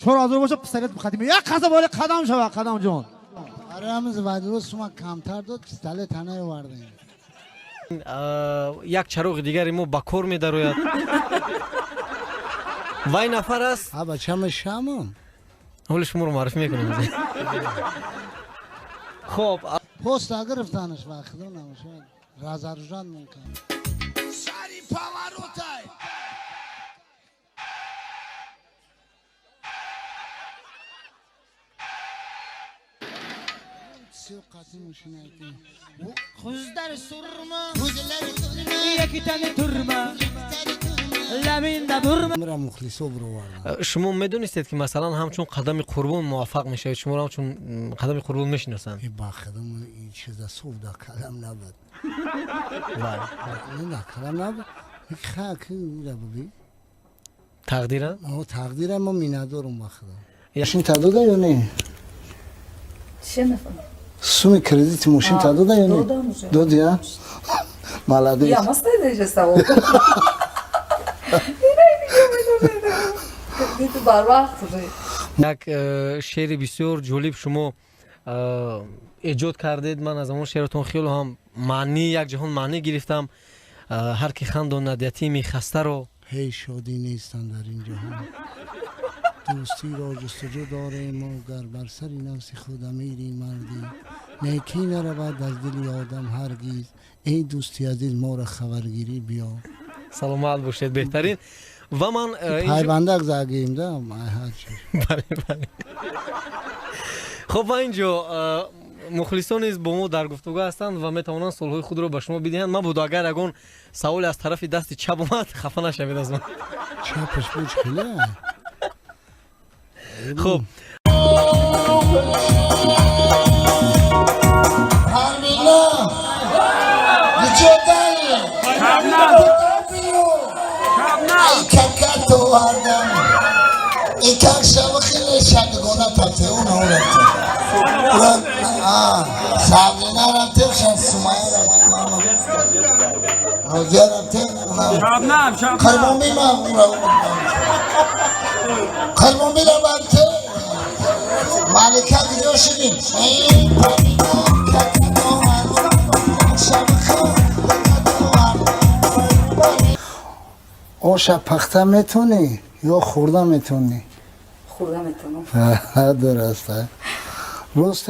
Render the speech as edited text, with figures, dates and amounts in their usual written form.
4000 боша, пистолет қадим. Як қадам боле, қадам шава, Қадам ҷон. Аре, ҳамз вадло сума камтар дод, пистолет наёвардем. Як чароғи дигари мо ба кор медарояд. Вай нафар аст. А бачама шамам. Ҳоли шуморо муаррифӣ мекунем. Хоб. Поста гирифтанаш ва худо намошад. Разоружан мумкин. Сари поворотай. Всё қати мошина ки. Ko'zlari surma, Ko'zlari surma, Yakitani turma, Labinda burma. Мара мухлисо бировардан. Шумо медонистед, ки масалан ҳамчун Қадами Қурбон муваффақ мешавед, шуморо ҳамчун Қадами Қурбон мешиносанд? Э, ба худо, ин чиза сов да калам набуд. Бале. Не, да калам набуд. Ха, ки ура буби. Тақдира. О, тақдира, мо миннатдорум ба худо. Мошин та дода ё не? Че нафаҳмидам. Суми кредити мошин та дода ё не? Додам уже. Доди, а? Молодец. Я мастай же савол. Кредиту барвақт уже. Як шеъри бисёр ҷолиб шумо эҷод кардед. Ман аз он шеъратон хело ҳам маънӣ, як ҷаҳон маънӣ гирифтам. Ҳар ки хандонад ятими хастаро. Ҳеҷ шодӣ нестанд дар ин ҷаҳон. Дӯстиро ҷустуҷӯ дорем мо, гар бар сари нафси худ амири мардӣ. Некӣ наравад аз дили одам ҳаргиз. Эй дӯсти азиз, моро хабаргирӣ биё. Саломат бошед, беҳтарин. Ва ман Пайвандак загием да ҳарчи. Бале. Хоб, ва инҷо мухлисон низ бо мо дар гуфтугӯ ҳастанд ва метавонанд суолҳои худро ба шумо бидиҳанд. Мабодо агар ягон саволе аз тарафи дасти чап омад, хафа нашавед аз ман. Чапаш буд хеле. Хуб. Ҳамина Виҷодан. Ай какато вардам. Икак шава хеле шадгона тафте, уна рафте. Ура а Сабрина рафте, шан Сумая рафте, мама. Розия рафте, уна. Шабнам, Шабнам. Қарбонби ма ура. Қарбонби рафте. Малика куҷо шудим? Эй, Памина, какато вардам. Шава какато вардам. Оша пахта метонӣ ё хӯрда метонӣ? Хӯрда метавонам. Дуруст, рост.